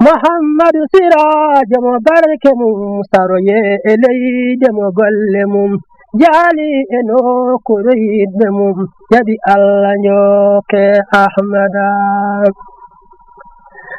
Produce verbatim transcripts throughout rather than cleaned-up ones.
Muhammadu Siraajo mo barke mum saroye e leyde mo golle mum jaali e nokkuure yiɗɓe mum jaɓi Allah njokke Ahmada.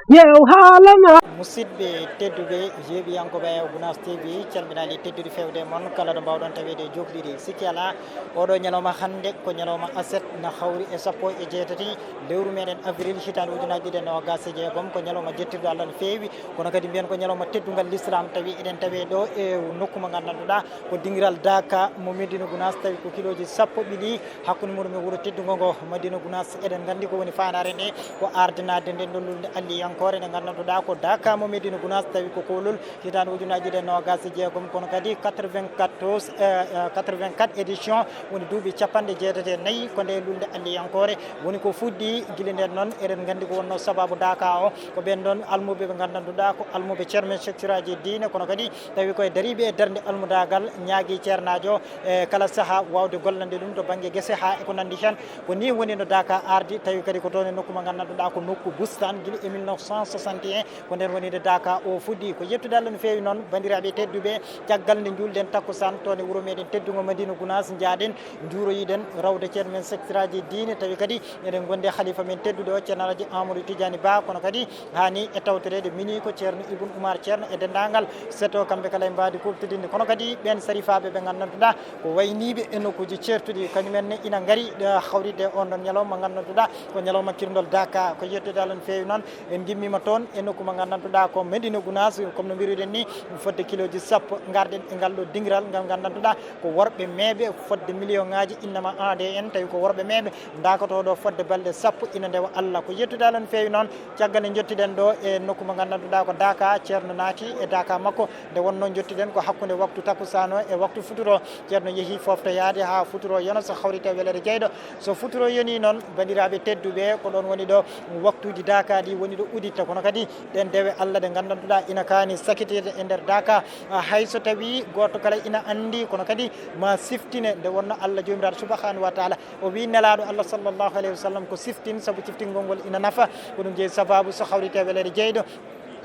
Yew haalama. Musidɓe tedduɓe, yeeɓiyankooɓe Gunaas T V, calminaali teddude fewde mon kala ɗo mbaawɗon taweede e jookliɗi. Sikki alaa, oɗo ñalawma hannde ko ñalawma aset, na hawri e sappo e jeetati lewru meɗen avril hitaande ujunaaji ɗiɗi e noogaas e jeegom. Ko ñalawma jettirɗo Allah no feewi, kono kadi mbiyen ko ñalawma teddungal l'islam, tawi eɗen tawe ɗo e nokku mo nganndanduɗaa ko dingiral Daaka mo Medina Gunaas, tawi ko kilooji sappo ɓili hakkunde muɗum e wuro teddungo ngo Madina Gunaas. Eɗen nganndi ko woni faandaare nde ko arde naatde nden ɗo lulnde alliyankoore nde nganndanduɗaa ko Daaka mo Medina Gunaas, tawi ko koolol hitaande ujunaaji ɗiɗi e noogaas e jeegom, kono kadi quatre-vingt-quatorze, eh, eh, quatre-vingt-quatre édition, woni duuɓi capanɗe jeetati e nayi ko nde lulnde alliyankoore woni ko fuɗɗi. Gila nden noon eɗen nganndi ko wonno sababu Daaka o ko ɓen ɗon almuɓe ɓe nganndanduɗaa ko almuɓe ceerno men, ceertooji diine, kono kadi tawi koye dariiɓe e darnde almudaagal, ñaagi ceernaajo e kala sahaa waawde gollande ɗum to bannge gese haa e ko nanndi heen. Ko nii woni no Daaka ardi, tawi kadi ko toon e nokku mo nganndanduɗaa ko nokku bustan gila e mille neuf cent soixante et un, ko nden woni nde Daaka o fuɗɗi. Ko yettude Allah no feewi noon, banndiraaɓe tedduɓe, caggal nde njuulɗen takkusaan toon e wuro meɗen teddungo Madina Gunaas, njaaɗen njuuroyiɗen rawde ceerno men, ceertooji diine, tawi kadi eɗen ngondi e halifa men tedduɗo o, ceerno Alhaji Amadou Tidiani Ba, kono kadi haa ni e tawtoreede mini ko ceerno Ibn Umar Ceerno e denndaangal seto, kamɓe kala e mbaadi kuuɓtidinde, kono kadi ɓeen sarifaaɓe ɓe nganndanduɗaa ko wayniiɓe e nokkuuji ceertuɗi, kañum en ne ina ngari, eh, hawritde e on ɗon ñalawma nganndanduɗaa ko ñalawma kirndol Daaka. Ko yettude Allah no feewi noon, en ngimmiima toon e nokku mo nganndanduɗaa ko Medina Gunaas, comme no mbiruɗen ni, fodde kilooji sappo. Ngarɗen e ngal ɗo dingiral ngal nganndanduɗaa ko worɓe meeɓe fodde million ŋaaji, innama A D N, tawi ko worɓe meeɓe ndaakotoo ɗo fodde balɗe sappo ina ndewa Allah. Ko yettude Allah no feewi noon, caggal nde njottiɗen ɗo e nokku mo nganndanduɗaa ko Daaka, ceerno naati e Daaka makko. Nde wonnoo njottiɗen ko hakkunde waktu takkusaan o e waktu futuro, ceerno yehi foftoyaade haa futuro yona, so hawriti e weleede jeyɗo. So futuro yonii noon, banndiraaɓe tedduɓe, ko ɗoon woni ɗo waktuuji Daaka ɗi woni ɗo uditta, kono kadi ɗeen dewe Allah ɗe nganndanduɗaa ina kaani sakitirde e nder Daaka. Ah, hay so tawii gooto kala ina anndi, kono kadi ma siftine, nde wonnoo Allah Joomiraaɗo Subhaanahu wa Taala o wii Nelaaɗo Allah sallallahu alayhi wa sallam ko siftin, sabu siftingol ngol ina nafa. Ko ɗum jeyi sabaabu so hawriti e weleede jeyɗo.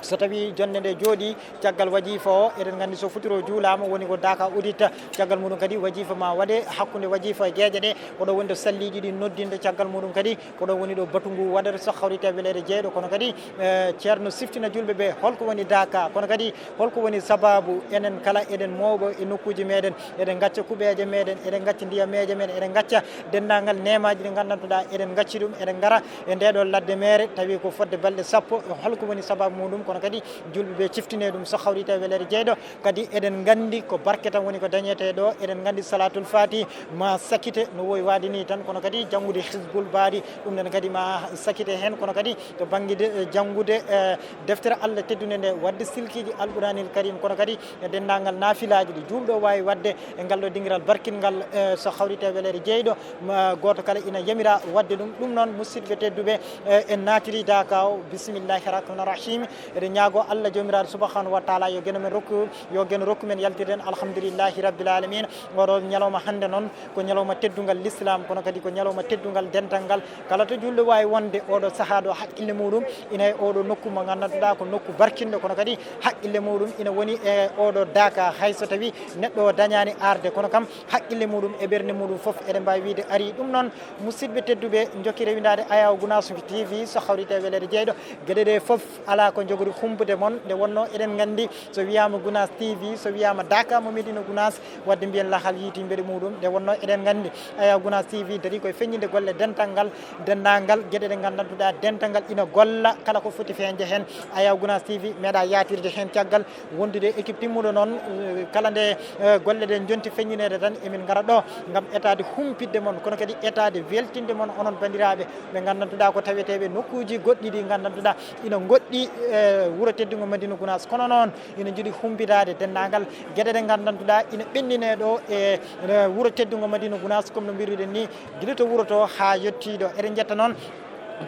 So tawii jonnde nde jooɗii, caggal wajifa o, eɗen nganndi so futuro juulaama, woni ko Daaka uditta. Caggal muɗum kadi wajifa ma waɗe hakkunde wajifa e geeƴe ɗe, ko ɗo woni ɗo salliiji ɗi noddinde. Caggal muɗum kadi ko ɗo woni ɗo batu ngu waɗata so hawriti e weleede jeyɗo. Kono kadi, eh, ceerno siftina julɓe ɓe, holko woni Daaka, kono kadi holko woni sabaabu enen kala eɗen mooɓo e nokkuuji meɗen, eɗen ngacca kuɓeeje meɗen, eɗen ngacca ndiyameeje men, eɗen ngacca denndaangal neemaaji ɗi nganndanduɗaa eɗen ngacci ɗum, eɗen ngara e nde ɗo ladde meere, tawi ko fodde balɗe sappo. Holko woni sabaabu muɗum? Kono kadi julɓe ɓe ciftine ɗum so hawriti e weleede jeyɗo. Kadi eɗen nganndi ko barke tan woni ko dañetee ɗo. Eɗen nganndi Salaatul Faati ma sakite no wowi waade ni tan, kono kadi janngude Hizbul Baari, ɗum ɗon kadi ma sakite heen, kono kadi to bannge de, eh, janngude, eh, deftere Allah teddunde nde, waɗde silkiiji Alquraanil Karim, kono kadi e denndaangal naafilaaji ɗi juulɗo waawi waɗde e ngal ɗo dingiral barkinngal, eh, so hawriti e weleede jeyɗo, ma gooto kala ina yamira waɗde ɗum. Ɗum noon, musidɓe tedduɓe, eh, en naatiri Daaka o, bisimillahi rahmani rahim. Eɗen ñaagoo Allah Joomiraaɗo Subhaanahu wa Taala yo geno men rokku, yo geno rokku men yaltirde en alhamdulillahi rabbil aalamiin. Oɗo ñalawma hannde noon ko ñalawma teddungal l'islam, kono kadi ko ñalawma teddungal dental ngal. Kala to juulɗo waawi wonde oɗo sahaa ɗo, haqqille muɗum ina e oɗo nokku mo nganndanduɗaa ko nokku barkinɗo, kono kadi haqqille muɗum ina woni e oɗo Daaka. Hay so tawii neɗɗo o dañaani arde, kono kam haqqille muɗum e ɓernde muɗum fof, eɗen mbaawi wiyde, arii. Ɗum noon, musidɓe tedduɓe, njokki rewindaade Ayaw Gunaas T V so hawriti e weleede jeyɗo. Geɗe ɗe fof alaa ko njogori humpude mon, nde wonnoo eɗen nganndi so wiyaama Gunaas T V, so wiyaama Daaka mo Medina Gunaas, waɗde mbiyen lahal yiiti mbeɗe muɗum. Nde wonnoo eɗen nganndi Ayaw Gunaas T V darii koye feññinde golle dental ngal, denndaangal geɗe ɗe nganndanduɗaa dental ngal ina golla, kala ko foti feeñde heen. Ayaw Gunaas T V meeɗaa yaatirde heen caggal wondude e équipe timmuɗo noon, eh, kala nde, eh, golle ɗe njonti feññineede tan, emin ngara ɗo ngam etaade humpitde mon, kono kadi etaade weltinde mon, onon banndiraaɓe ɓe nganndanduɗaa ko taweteeɓe nokkuuji goɗɗi ɗi nganndanduɗaa ina ngoɗɗi, eh, wuro teddungo Madina Gunaas. Kono noon, ina njiɗi humpitaade denndaangal geɗe ɗe nganndanduɗaa ina ɓenninee ɗo e, eh, wuro teddungo Madina Gunaas, comme no mbiruɗen ni, gila to wuro to haa yettii ɗo. Eɗen njetta noon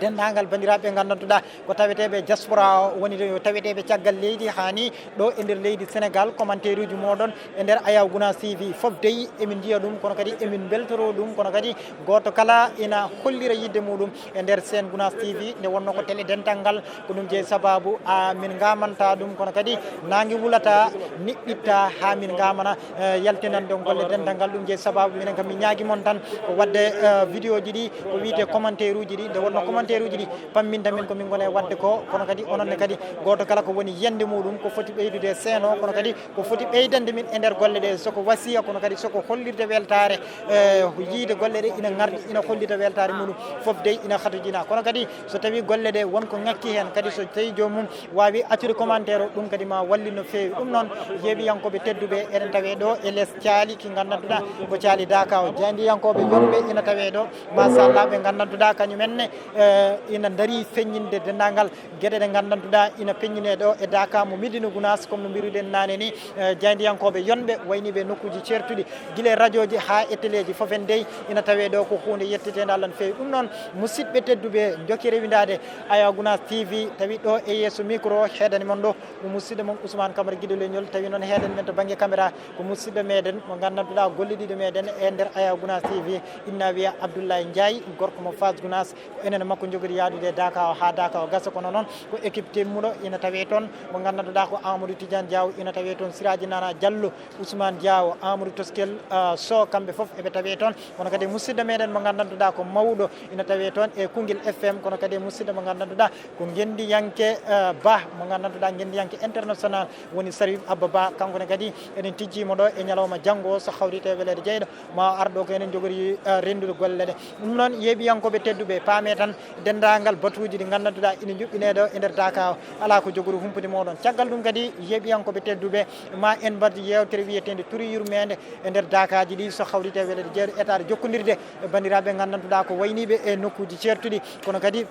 Denndaangal banndiraaɓe nganndantuɗaa ko taweteeɓe diaspora o, woni ɗo taweteeɓe caggal leydi haa ni ɗo e nder leydi Sénégal. Commentaire uji mooɗon e nder Ayaw Gunaas T V fof dey emin njiya ɗum, kono kadi emin mbeltoro ɗum, kono kadi gooto kala ina hollira yiɗde muɗum e nder chaîne Gunaas T V. Nde wonno ko télé dental ngal, ko ɗum jeyi sababu a min ngamanta ɗum, kono kadi naange wulata, niɓɓitta haa min ngamana, eh, yaltinan ɗon golle dental ngal. Ɗum jeyi sababu minen kam min ñaagi mon tan ko waɗde, eh, vidéo ji ɗi, ko wiyte commentaire uji ɗi. Nde wonno commentaire uji ɗi pamminta min ko min ngoni e waɗde ko, kono kadi onon ne kadi gooto kala ko woni yiyannde muɗum ko foti ɓeydude e chaîne o, kono kadi ko foti ɓeydande min e nder golle ɗe, soko wasiya, kono kadi soko hollirde weltaare, eh, yiide golle ɗe ina ngardi, ina hollita weltaare muɗum, fof dey ina hatojina. Kono kadi so tawi golle ɗe won ko ŋakki heen, kadi so tawi joomum waawi accude commentaire o, ɗum kadi ma wallit no feewi. Ɗum noon, yeeɓiyankooɓe tedduɓe, eɗen tawe ɗo e les caali ki nganndantuɗaa ko caali Daka o. Jaayndiyankooɓe yonɓe ina tawe ɗo, machallah, ɓe nganndantuɗaa kañum en ne, eh, ina ndarii feññinde denndaangal geɗe ɗe nganndantuɗaa ina peññinee ɗo e Daka mo Médina Gounass, comme no mbiruɗen naane ni, eh, jaayndiyankooɓe yonɓe wayniiɓe e nokkuuji ceertuɗi, gila e rajooji haa e teleeji, fof en dey ina tawee ɗo ko huunde yetteteende Allah no feewi. Ɗum noon, musidɓe tedduɓe, njokke rewindaade Ayaw Gunaas T V, tawi ɗo e yeeso micro o heedani mon ɗo ko musidɗo mon Ousmane Camara Guido Leñol, tawi noon heedani men to bannge caméra ko musidɗo meɗen mo nganndantuɗaa gollidiiɗo meɗen e nder Ayaw Gunaas T V, ina wiyee Abdoulaye Ndiaye, gorko mo Fass Gunaas. Ko enen e makko njogori yahdude e Daka o haa Daka o gasa, kono noon ko équipe timmuɗo ina tawee toon, mo nganndantuɗaa ko Amadou Tidiane Diaw ina tawee toon, Siraji Nana Diallo, Ousmane Diaw, Amadou Toskel, ah, Sow, kamɓe fof eɓe tawee toon. Kono kadi musidɗo meɗen mo nganndantuɗaa ko mawɗo ina tawee toon e Koungheul F M, kono kadi musidɗo mo nganndantuɗaa ko ngenndiyanke, ah, Ba, mo nganndantuɗaa ngenndiyanke international woni Sarif Abba Ba, kanko ne kadi eɗen tijjii mo ɗo e ñalawma janngo o, so hawrite e weleede jeyɗo ma o ar ɗo ko enen njogori, eh, renndude golle ɗe. Ɗum noon, yeeɓiyankooɓe tedduɓe, paamee tan denndaangal batuuji ɗi nganndantuɗaa ina njuɓɓinee ɗo e nder Daka o, alaa ko jogori humpude mooɗon. Caggal ɗum kadi, yeeɓiyankooɓe tedduɓe, ma en mbaɗ yeewtere wiyeteende Turi Yurmeende e nder Dakaaji ɗi, so hawrite e weleede jeyɗo etaade jokkondirde e banndiraaɓe nganndantuɗaa ko wayniiɓe e nokkuuji ceertuɗi, kono kadi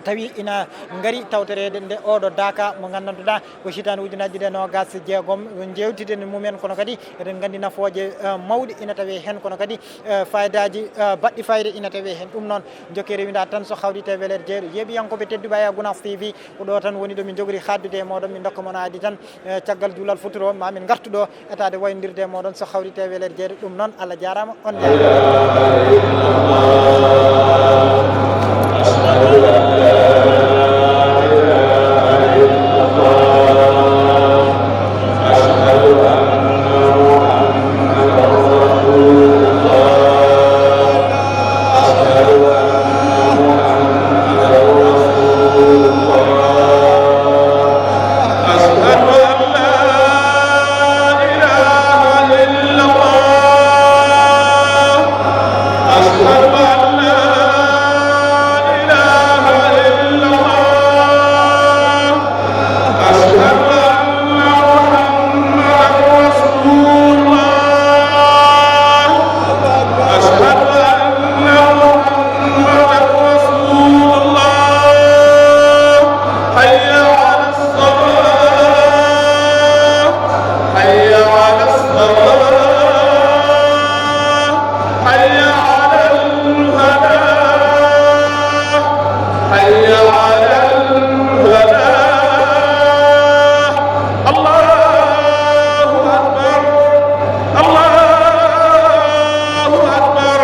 tawi ina ngari tawtoreede nde oɗo Daka mo nganndantuɗaa ko hitaande ujunaaji ɗiɗi e noogaas e jeegom. Njeewtiden mumen, kono kadi eɗen nganndi nafooje, eh, mawɗe ina tawee heen, kono kadi, eh, faayidaaji, eh, baɗɗi faayida ina tawee heen. Ɗum noon, njokke rewindaade tan so hawrite e weleede jeyɗo. Yeeɓiyankooɓe tedduɓe, Ayaw Gunaas T V, ko ɗo tan woni ɗo min njogori haaɗdude e mooɗon, min ndokka mon aadi tan, eh, caggal duulal futuro ma min ngartu ɗo etaade wayndirde e mooɗon so hawrite e weleede jeyɗo. Ɗum noon, Allah jaaraama, on njaaraama. أشهد أن لا إله إلا الله. أشهد أن لا إله إلا الله. أشهد أن محمدا رسول الله. أشهد أن محمدا رسول الله. حي على الصلاة. حي على الصلاة. حي على الفلاح. حي على الفلاح. الله أكبر. الله أكبر.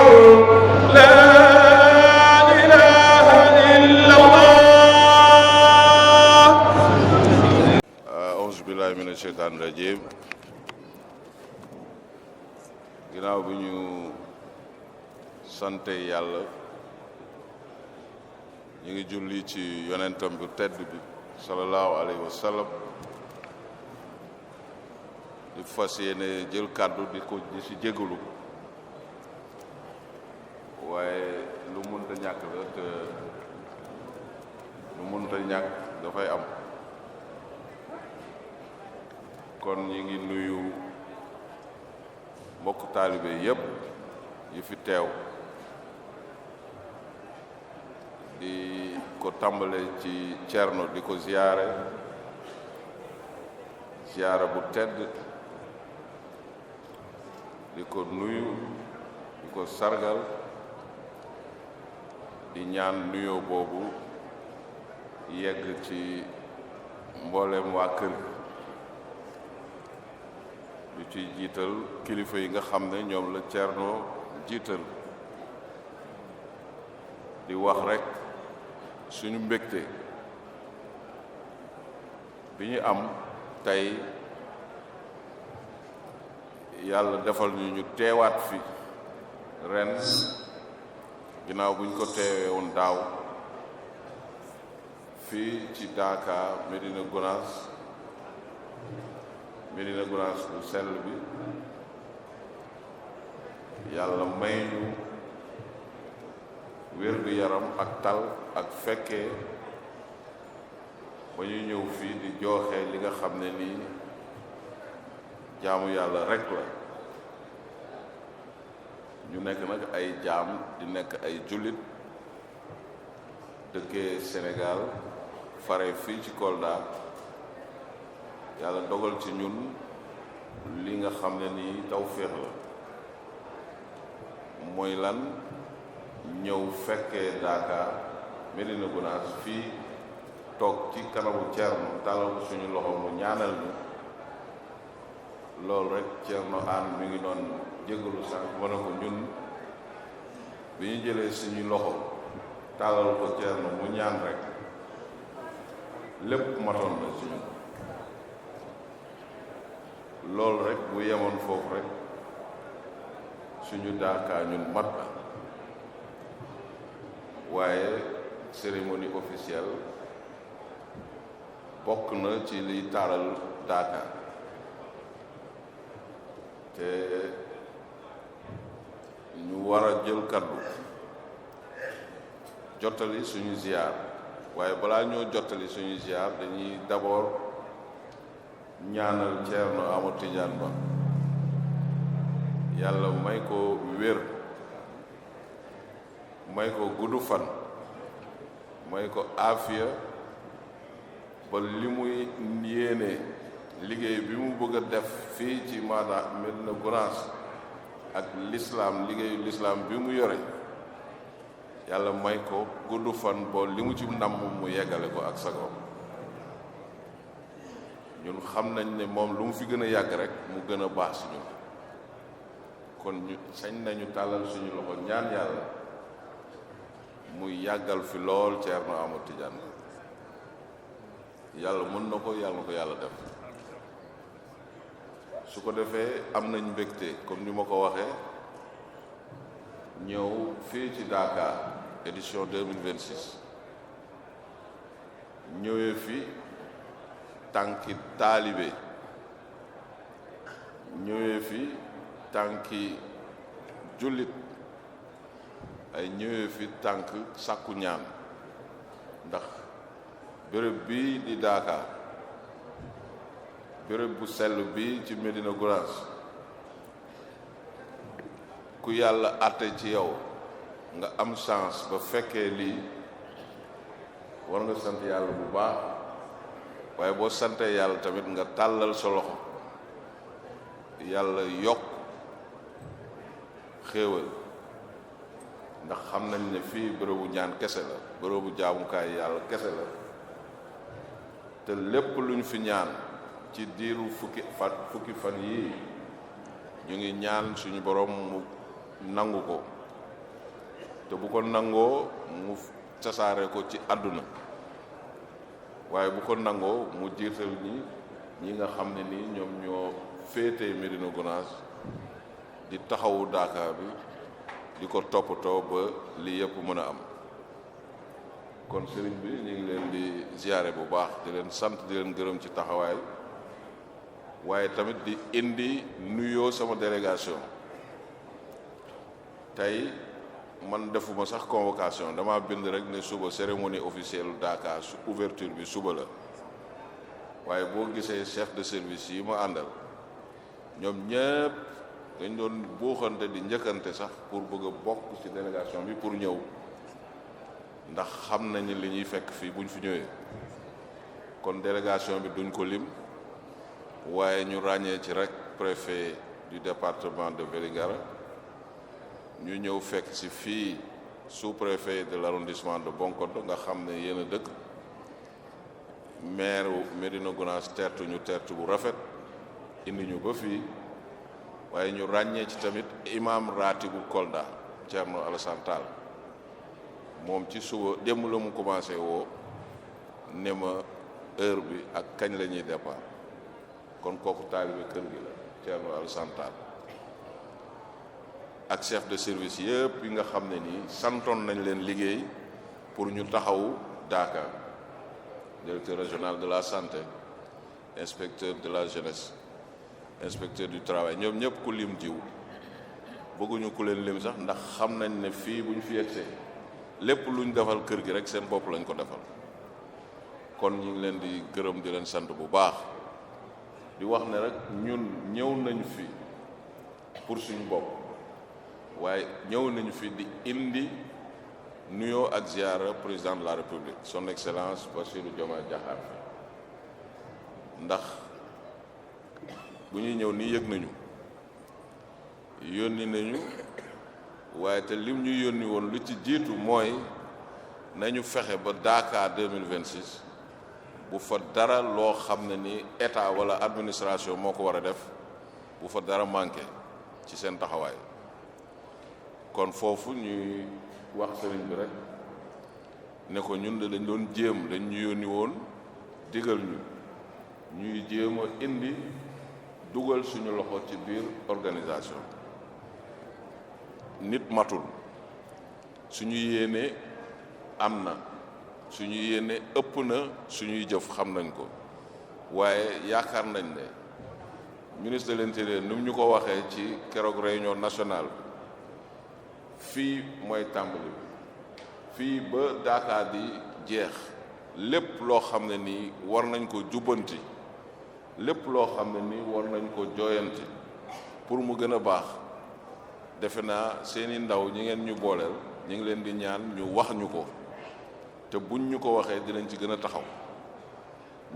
لا إله إلا الله. أعوذ بالله من الشيطان الرجيم. Ginnaaw bi ñu sante Yàlla, ñu ngi julli ci yonentam bu tedd bi, sallallahu alayhi wa sallam. Di fas yéene jël kàddu di ko, di ci jégalu, waaye lu mënta ñàkk la, te lu mënta ñàkk dafay am. Kon ñi ngi nuyu mbokk taalibe yépp yi fi teew, di ko tàmbale ci Ceerno, di ko ziyaare ziyaara bu tedd, di ko nuyu, di ko sargal, Di ñaan nuyoo boobu yegg ci mboolem waa kër gi, ñu ciy jiital kilifa yi nga xam ne ñoom la Thierno jiital. Di wax rekk suñu mbégte bi ñu am tey, Yàlla defal ñu, ñu teewaat fi ren, ginnaaw bu ñu ko teewee woon daaw, fii ci Daaka, Médina Gounass, Médina Gounass bu sell bi. Yàlla may ñu wér-gu-yaram ak tal ak fekkee, ba ñu ñëw fii di jooxe li nga xam ne nii jaamu Yàlla rekk la. Ñu nekk nag ay jaam, di nekk ay jullit, dëkkee Sénégal, fare fii ci Kolda. Yàlla dogal ci ñun li nga xam ne nii tawféex la. Mooy lan? Ñëw fekkee Daaka, Médina Gounass, fii, toog ci kanamu Thierno, tàllal ko suñu loxo, mu ñaanal ñu. Loolu rekk, Thierno Anne mi ngi doon jégalu sànq, ma ne ko ñun, bi ñu jëlee suñu loxo, tàllal ko Thierno, mu ñaan rekk, lépp matoon na ci ñun. Loolu rekk, bu yemoon foofu rekk, suñu Daaka ñun mat na. Waaye cérémonie officielle bokk na ci liy taaral Daaka, te ñu war a jël kàddu, jottali suñu ziyaar. Waaye balaa ñoo jottali suñu ziyaar, dañuy d'abord ñaanal Thierno Amadou Tidiane Ba, Yàlla may ko wér, may ko gudd fan, may ko aafiya, ba li muy yéene, liggéey bi mu bëgg a def fii ci maada Médina Gounass ak lislaam, liggéeyu lislaam bi mu yore, Yàlla may ko gudd fan, ba li mu ci namm mu yeggale ko ak sagoom. Ñun xam nañ ne moom, lu mu fi gën a yàgg rekk, mu gën a baax si ñun. Kon ñu sañ nañu tàllal suñu loxo, ñaan Yàlla mu yàggal fi lool Thierno Amadou Tidiane. Yàlla mën na ko, Yàlla na ko Yàlla def. Su ko defee, am nañ mbégte, comme ni ma ko waxee, ñëw fii ci Daaka, édition deux mille vingt-six. Ñëwee fi tànki taalibe, ñëwee fi tànki jullit, ay ñëwee fi tànk sàkku ñaan, ndax béréb bii di Daaka, béréb bu sell bii ci Médina Gounass, ku Yàlla àtte ci yow, nga am chance ba fekkee lii, war nga sant Yàlla bu baax. Waaye boo santee Yàlla tamit, nga tàllal sa loxo, Yàlla yokk xéewal, ndax xam nañ ne fii bërëbu ñaan kese la, bërëbu jaamukaay Yàlla kese la. Te lépp luñ fi ñaan ci diiru fukki fan, fukki fan yii, ñu ngi ñaan suñu Borom mu nangu ko. Te bu ko nangoo, mu tasaare ko ci àdduna. Waaye bu ko nangoo, mu jiital ñi, ñi nga xam ne nii ñoom ñoo féetee Médina Gounass, di taxawu Daaka bi, di ko toppatoo ba lii yépp mën a am. Kon sëriñ bi, ñu ngi leen di ziyaare bu baax, di leen sant, di leen gërëm ci taxawaay, waaye tamit di indi nuyoo sama délégation. Tey, man defuma sax convocation, dama bind rek ne suba cérémonie officielle Daaka, su ouverture bi suba la. Waaye boo gisee chef de service yi ma àndal, ñoom ñépp dañ doon buuxante, di njëkkante sax pour bëgg a bokk ci délégation bi pour ñëw, ndax xam nañu li ñuy fekk fii buñ fi ñëwee. Kon délégation bi duñ ko lim, waaye ñu ràññee ci rek préfet du département de Vélingara, ñu ñëw fekk ci fii Sous-préfet de l'arrondissement de Bonkoddo, nga xam ne yéen a dëkk, maire Médina Gounass tertu ñu tertu bu rafet, indi ñu ba fii, waaye ñu ràññee ci tamit imam ratibu Kolda, Thierno Alassane Tall. Moom ci suba, démb la mu commencé woo, ne ma heure bi ak kañ la ñuy départ. Kon kooku taalibe kër gi la, Thierno Alassane Tall, ak chef de service yëpp yi nga xam ne nii santoon nañ leen liggéey pour ñu taxawu Daaka, directeur régional de la santé, inspecteur de la jeunesse, inspecteur du travail, ñoom ñëpp ku lim jiw, bëgguñu ku leen lim sax, ndax xam nañ ne fii bu ñu fi yegsee, lépp luñ defal kër gi rek seen bopp lañ ko defal. Kon ñu ngi leen di gërëm, di leen sant bu baax, di wax ne rek ñun ñëw nañu fi pour suñu bopp, waaye ñëw nañu fi di indi nuyoo ak ziara président de la République, son excellence Bassirou Diomaye Diakhar Faye. Ndax bu ñuy ñëw nii, yëg nañu, yónni nañu, waaye te lim ñu yónni woon, lu ci jiitu mooy nañu fexe ba Daaka deux mille vingt-six, bu fa dara loo xam ne ni état wala administration moo ko war a def, bu fa dara manqué ci seen taxawaay. Kon foofu ñuy wax sëriñ bi rek, ne ko ñun de dañ doon jéem, dañ ñu yónni woon, digal ñu ñuy jéem a indi, dugal suñu loxo ci biir organisation. Nit matul, suñu yéene am na, suñu yéene ëpp na suñuy jëf, xam nañ ko, waaye yaakaar nañ ne ministre de l'intérieur, ni mu ñu ko waxee ci keroog réunion nationale bi, fii mooy tàmbali bi, fii ba Daaka di jeex, lépp loo xam ne nii war nañ ko jubbanti, lépp loo xam ne nii war nañ ko jooyanti pour mu gën a baax, defe naa seeni ndaw ñi ngeen ñu booleel, ñi ngi leen di ñaan ñu wax ñu ko, te buñ ñu ko waxee dinañ ci gën a taxaw.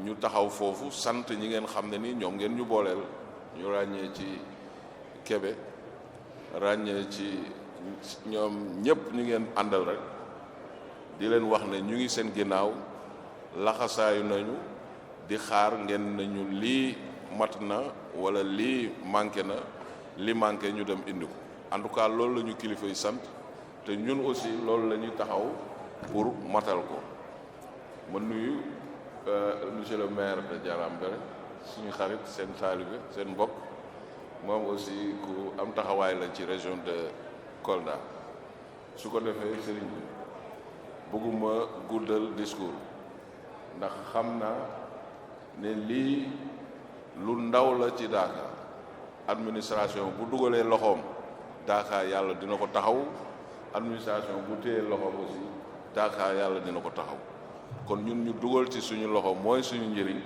Ñu taxaw foofu, sant ñi ngeen xam ne ni ñoom ngeen ñu booleel, ñu ràññee ci Kébé, ràññee ci ñoom ñëpp ñu ngeen àndal rek, di leen wax ne ñu ngi seen ginnaaw, laxasaayu nañu di xaar ngeen nañu lii mat na wala lii manqué na, li manqué ñu dem indi ko. En tout cas, loolu la ñu kilifa yi sant, te ñun aussi loolu la ñuy taxaw pour matal ko. Ma nuyu, euh, monsieur le maire de Diarambéré, suñu xarit, seen taalibe, seen mbokk, moom aussi ku am taxawaay la ci région de Kolda. Su ko defee, sëriñ bi, bëgguma guddal discours, ndax xam naa ne lii lu ndaw la ci Daaka. Administration bu dugalee loxoom, Daaka, Yàlla dina ko taxaw. Administration bu téyee loxoom aussi, Daaka, Yàlla dina ko taxaw. Kon ñun, ñu dugal ci suñu loxo mooy suñu njëriñ,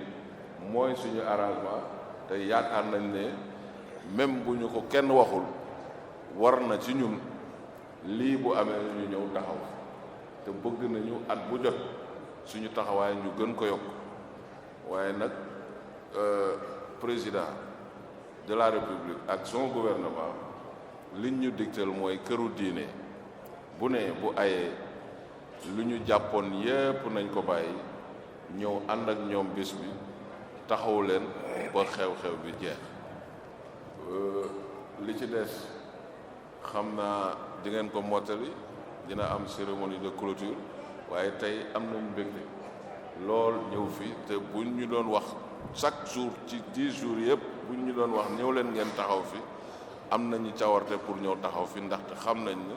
mooy suñu arrangement, te yaakaar nañ ne même bu ñu ko kenn waxul, war na ci ñun, lii bu amee, ñu ñëw taxaw. Te bëgg nañu at bu jot suñu taxawaay ñu gën ko yokk. Waaye nag, euh, président de la République ak son gouvernement, liñ ñu digtal mooy këru diine bu ne, bu ayee, lu ñu jàppoon yépp nañ ko bàyyi, ñëw ànd ak ñoom bis bi, taxawu leen ba xew-xew bi jeex. Euh, li ci des, xam naa di ngeen ko mottali, dina am cérémonie de clôture, waaye tey am nañ mbégte lool ñëw fi. Te buñ ñu doon wax chaque jour ci dix jours yépp, buñ ñu doon wax ñëw leen ngeen taxaw fi, am nañu cawarte pour ñëw taxaw fi, ndaxte xam nañ ne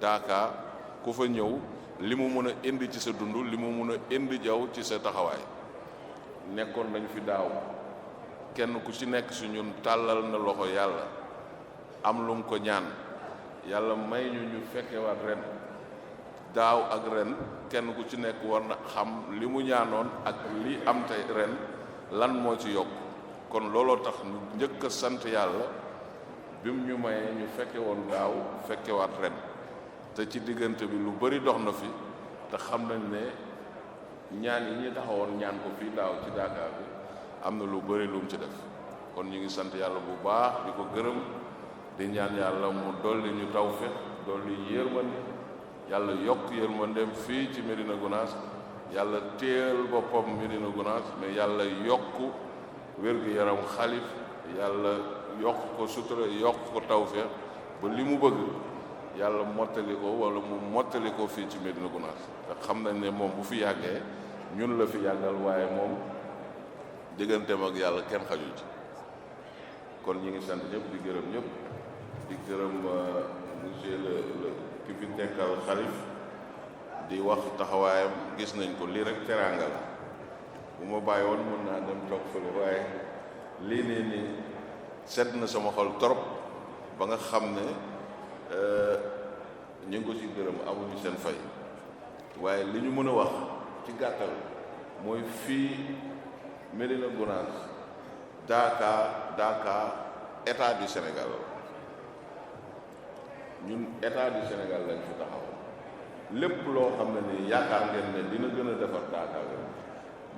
Daaka, ku fa ñëw, li mu mën a indi ci sa dund, li mu mën a indi jaw ci sa taxawaay. Nekkoon nañu fi daaw, kenn ku ci nekk su ñun tàllal na loxo Yàlla, am lum ko ñaan, Yàlla may ñu, ñu fekkewaat ren. Daaw ak ren, kenn ku ci nekk war na xam li mu ñaanoon ak li am tey ren, lan moo ci yokk. Kon looloo tax ñu njëkk a sant Yàlla bim ñu mayee ñu fekke woon daaw, fekkewaat ren. Te ci diggante bi lu bari dox na fi, te xam nañ ne ñaan yi ñu taxawoon ñaan ko fii daaw ci Daaka bi, am na lu bari lum ci def. Kon ñu ngi sant Yàlla bu baax, di ko gërëm, di ñaan Yàlla mu dolli ñu tawfeex, dolli yërmande, Yàlla yokk yërmandeem fii ci Médina Gounass. Yàlla téyal boppam Médina Gounass, mais Yàlla yokk wér-gu-yaram xalif. Yàlla yokk ko sutura, yokk ko tawfeex, ba li mu bëgg Yàlla mottali ko, wala mu mottali ko fii ci Médina Gounass. Te xam nañ ne moom, bu fi yàggee, ñun la fi yàggal, waaye moom, digganteem ak Yàlla, kenn xaju ci. Kon ñi ngi sant ñëpp, di gërëm ñëpp, di gërëm, euh, monsieur le, le, ki fi tekkal xalif, di wax taxawaayam, gis nañ ko. Lii rek teraanga la. Bu ma bàyyi woon, mën naa dem toog fële, waaye lii nii nii sedd na sama xol trop, ba nga xam ne, euh, ñu ngi ko ci gërëm, amuñu seen fay. Waaye li ñu mën a wax ci gàttal mooy, fii Médina Gounass, Daaka, Daaka, état du Sénégal. Ñun, état du Sénégal lañ fi taxaw. Lépp loo xam ne ni yaakaar ngeen ne dina gën a defar Daaka,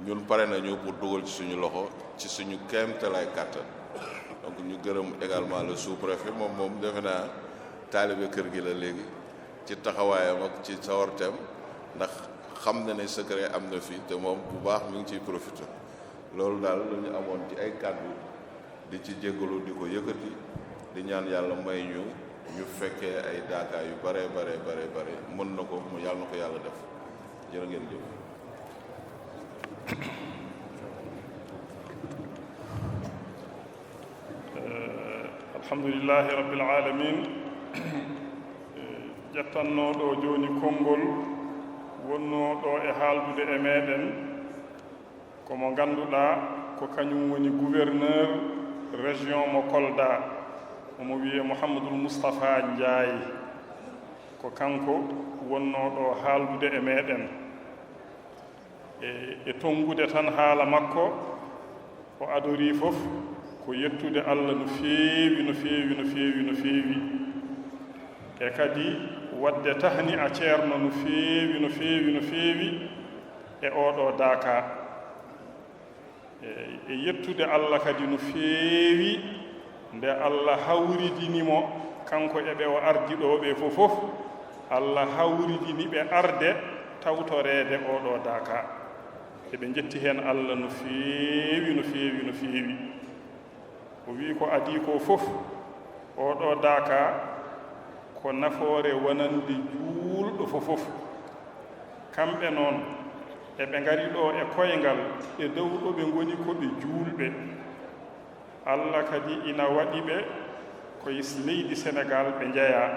ñun pare nañu pour dugal ci suñu loxo ci suñu kéemtalaay kàttan. Donc, ñu gërëm également le sous-préfet. Moom, moom, defe naa, taalibe kër gi la léegi, ci taxawaayam ak ci sawarteem, ndax xam na ne secret am na fii, te moom, bu baax, mi ngi ciy profité. Loolu daal la ñu amoon ci ay kàddu, di ci jéggalu, di ko yëkkati, di ñaan Yàlla may ñu, ñu fekkee ay Daaka yu bare, bare, bare, bare. Mën na ko, mu, Yàlla na ko Yàlla def. Jërë ngeen jëf. Eh, alhamdulillahi rabbil alamin. Eh, ƴettannooɗo jooni konngol, wonnooɗo e haaldude e meeɗen, ko mo ngannduɗaa ko kañum woni gouverneur région mo Kolda, omo wiyee Mouhamadul Moustapha Ndiaye. Ko kanko wonnooɗo haaldude e meeɗen. E, e tonngude tan haala makko, o adorii fof ko yettude Allah no feewi, no feewi, no feewi, no feewi. E kadi waɗde tahni'a Ceerno no feewi, no feewi, no feewi e ooɗoo Daaka. E, e yettude Allah kadi no feewi nde Allah hawridini mo, kanko e ɓe o ardi ɗoo ɓee fof fof, Allah hawridini ɓe arde tawtoreede ooɗoo Daaka. Eɓe njetti heen Allah no feewi, no feewi, no feewi. O wiyi ko adii ko fof, ooɗoo Daaka ko nafoore wonande juulɗo fof fof. Kamɓe noon, eɓe ngari ɗoo e koyngal, e dow ɗo ɓe ngoni ko ɓe juulɓe. Allah kadi ina waɗi ɓe ko e leydi Senegaal ɓe njeyaa.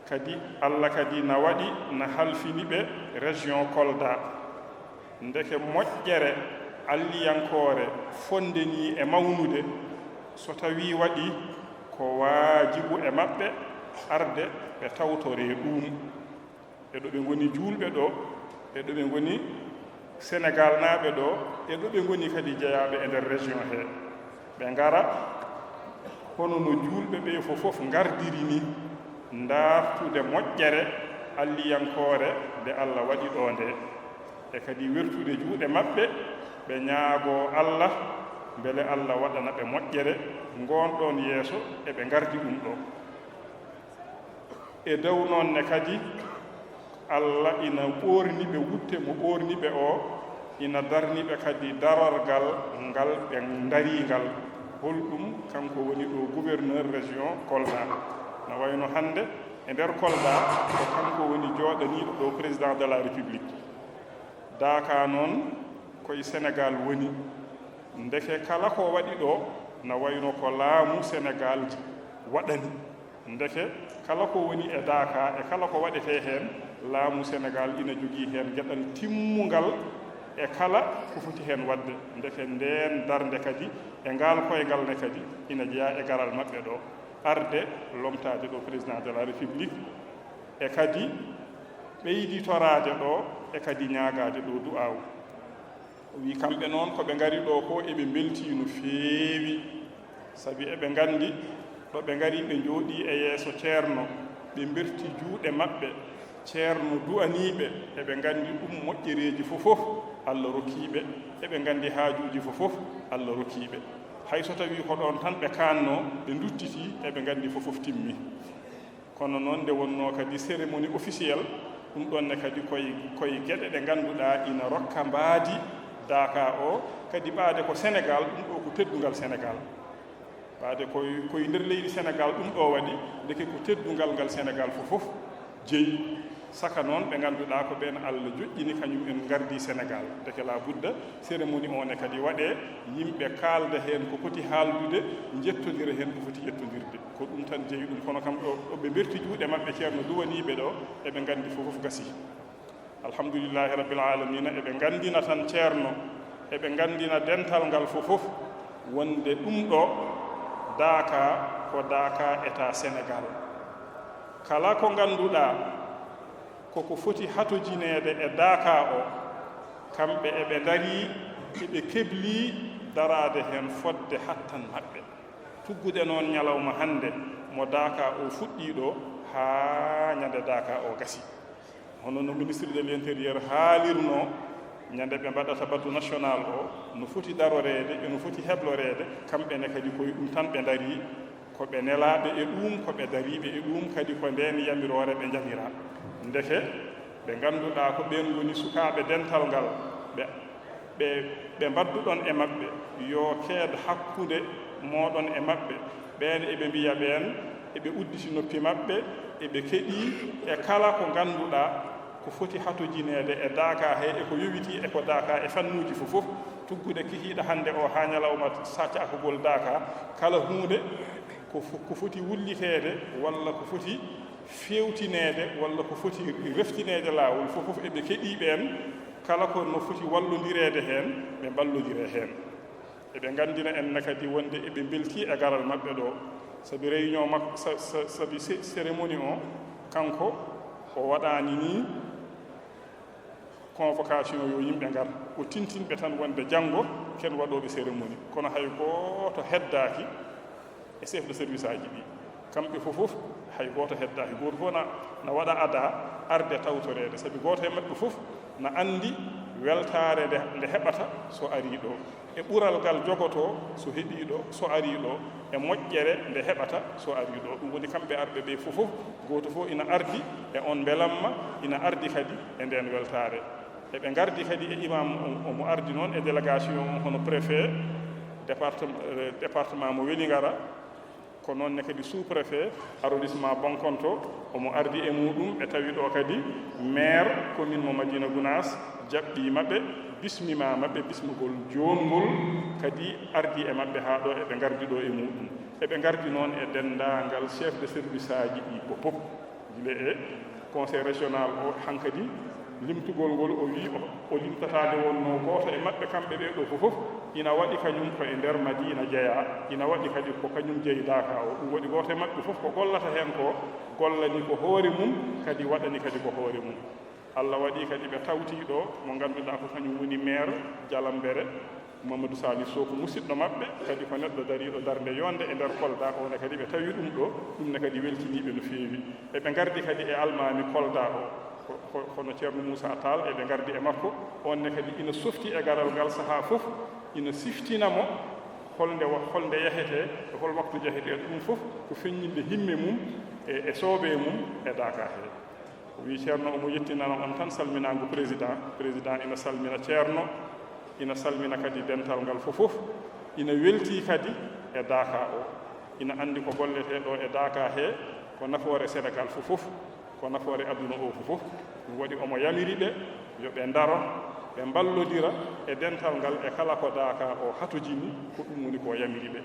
Kadi, Allah kadi na waɗi, na halfini ɓe région Kolda. Ndeke moƴƴere alliyankoore fonnde nii e mawnude, so tawii waɗii, ko waajibu e maɓɓe arde ɓe tawtoree ɗuum. E ɗo ɓe ngoni juulɓe ɗoo, e ɗo ɓe ngoni Senegaalnaaɓe ɗoo, e ɗo ɓe ngoni kadi jeyaaɓe e nder région hee. Ɓe ngara, hono no juulɓe ɓee fof fof ngardiri nii, ndaartude moƴƴere alliyankoore nde Allah waɗi ɗoo ndee. E kadi wertude juuɗe maɓɓe, ɓe ñaagoo Allah mbele Allah waɗana ɓe moƴƴere, ngoonɗoon yeeso eɓe ngardi ɗum ɗoo. E dow noon ne kadi, Allah ina ɓoorni ɓe wutte mo ɓoorni ɓe oo, ina darni ɓe kadi darorgal ngal ɓe ndarii ngal. Holɗum? Kanko woni ɗoo gouverneur région Kolda. No wayno hannde e nder Kolda, ko kanko woni jooɗaniiɗo ɗoo président de la République. Daaka noon, ko e Senegaal woni. Ndeke kala ko waɗi ɗoo, na wayno ko laamu Senegaal waɗani. Ndeke kala ko woni e Daaka e kala ko waɗetee heen, laamu Senegaal ina jogii heen geɗal timmungal e kala ko foti heen waɗde. Ndeke ndeen darnde kadi e ngaal koyngal ne kadi ina jeyaa e garal maɓɓe ɗoo, arde lomtaade ɗoo président de la République, e kadi ɓeyditoraade ɗoo, e kadi ñaagaade ɗoo du'aawu. O wiyi kamɓe noon ko ɓe ngari ɗoo ko eɓe mbeltii no feewi, sabi eɓe nganndi ɗo ɓe ngari, ɓe njooɗii e yeeso Ceerno, ɓe mberti juuɗe maɓɓe, Ceerno du'anii ɓe, eɓe nganndi ɗum moƴƴereeji fof fof Allah rokkii ɓe, eɓe nganndi haajuuji fof fof Allah rokkii ɓe. Hay so tawii ko ɗoon tan ɓe kaannoo, ɓe nduttitii, eɓe nganndi fof fof timmii. Kono noon nde wonnoo kadi cérémonie officielle, ɗum ɗoon ne kadi koye, koye geɗe ɗe ngannduɗaa ina rokka mbaadi Daaka o, kadi ɓaade ko Sénégal, ɗum ɗo ko teddungal Sénégal. Ɓaade koye, koye nder leydi Sénégal ɗum ɗo waɗi, ndeke ko teddungal ngal Sénégal fof fof jeyi. Saka noon ɓe ngannduɗaa ko ɓeen Allah joƴƴini kañum en ngardi Sénégal. Ndeke la budda cérémonie o ne kadi waɗee, yimɓe kaalda heen ko poti haaldude, njettondira heen ko foti yettondirde. Ko ɗum tan jeyi ɗum, kono kam ɗo, ɗo ɓe mberti juuɗe maɓɓe ceerno duwaniiɓe ɗo, eɓe nganndi fof fof gasi. Alhamdulillahi Rabbil Alamina, eɓe nganndina tan ceerno, eɓe nganndina dental ngal fof fof, wonde ɗum ɗo Daaka ko Daaka État Sénégal. Kala ko ngannduɗaa koko foti hatojineede e Daaka o, kamɓe eɓe ndarii, eɓe keblii daraade heen fodde hattan maɓɓe. Tuggude noon ñalawma hannde mo Daaka o fuɗɗii ɗo haa ñande Daaka o gasi. Hono no ministre de l'Intérieur haalirnoo, ñande ɓe mbaɗata batu national o, no foti daroreede e no foti hebloreede, kamɓe ne kadi koye ɗum tan ɓe ndarii, ko ɓe nelaaɓe e ɗuum, ko ɓe dariiɓe e ɗuum, kadi ko ndeen yamiroore ɓe njamira. Ndeke ɓe ngannduɗaa ko ɓeen ngoni sukaaɓe dental ngal, ɓe, ɓe, ɓe mbadduɗon e maɓɓe, yo keed hakkunde mooɗon e maɓɓe. Ɓeen eɓe mbiya ɓeen, eɓe udditi noppi maɓɓe, eɓe keɗii e kala ko ngannduɗaa ko foti hatojineede e Daaka he, e ko yowitii e ko Daaka e fannuuji fof fof. Tuggude kikiiɗe hannde o haa ñalawma sa-, cakagol Daaka, kala huunde ko fo-, ko foti wulliteede walla ko foti feewtineede walla ko foti reftineede laawol fof fof, eɓe keɗii ɓeen, kala ko no foti wallondireede heen, ɓe mballondira heen. Eɓe nganndina en ne kadi wonde eɓe mbeltii e garal maɓɓe ɗo, sabi réunion makko, sa-, sa-, sabi cé-, cérémonie o, kanko o waɗaani nii convocation yo yimɓe ngar, o tintinɓe tan wonde janngo ken waɗooɓe cérémonie, kono hay gooto heddaaki e chef de service aji ɗi. Kamɓe fof fof, hay gooto heddaaki. Gooto fof na, na waɗa ada arde tawtoreede, sabi gooto e maɓɓe fof na anndi weltaare nde, nde heɓata so arii ɗo, e ɓural ngal jogotoo so heɓii ɗo, so arii ɗo, e moƴƴere nde heɓata so arii ɗo. Ɗum woni kamɓe arɓe ɓe fof fof, gooto fof ina ardi e on mbelamma, ina ardi kadi e ndeen weltaare. Eɓe ngardi kadi e imam o, omo ardi noon e délégation o, hono préfet départem-, eh, département mo Welingara, ko noon ne kadi sous-préfet arrondissement Bonkonto, omo ardi e muɗum. Ɓe tawi ɗo kadi maire commune mo Madina Gounass, jaɓɓiima ɓe, bismiima ɓe bismagol joonngol, kadi ardi e maɓɓe haa ɗo, eɓe ngardi ɗo e muɗum. Eɓe ngardi noon e denndaangal chef de service aji ɗi fof fof. Gila e conseil régional o, hankadi limtugol ngol, o wii o, o limtataa nde wonnoo gooto e maɓɓe, kamɓe ɓee ɗo fof fof ina waɗi kañum ko e nder Madina jeyaa, ina waɗi kadi ko kañum jeyi Daaka o. Ɗum waɗi gooto e maɓɓe fof ko gollata heen ko, gollani ko hoore mum, kadi waɗani kadi ko hoore mum. Allah waɗi kadi ɓe tawti ɗo mo ngannduɗaa ko kañum woni maire Jalambere, Mamadou Saliou Sow ko musidɗo maɓɓe, kadi ko neɗɗo dariiɗo darnde yonde e nder Kolda, o ne kadi ɓe tawi ɗum ɗo, ɗum ne kadi weltinii ɓe no feewi. Eɓe ngardi kadi e almaami Kolda o, ko, ko, kono Ceerno Moussa Tall, eɓe ngardi e makko, on ne kadi ina softi e garal ngal sahaa fof, ina siftina mo holnde wa-, holnde yahetee, e hol waktu jahetee, ɗum fof ko feññinde himme mum e, e soobee mum e Daaka he. O wii Ceerno omo yettinana on tan salminaango président. Président ina salmina Ceerno, ina salmina kadi dental ngal fof fof, ina weltii kadi e Daaka o. Ina anndi ko golletee ɗo e Daaka he ko nafoore Sénégal fof fof, ko nafoore aduna o fof fof. Ɗum waɗi omo yamiri ɓe yo ɓe ndaro, ɓe mballodira e dental ngal e kala ko Daaka o hatojini, ko ɗum woni ko yamiri ɓe.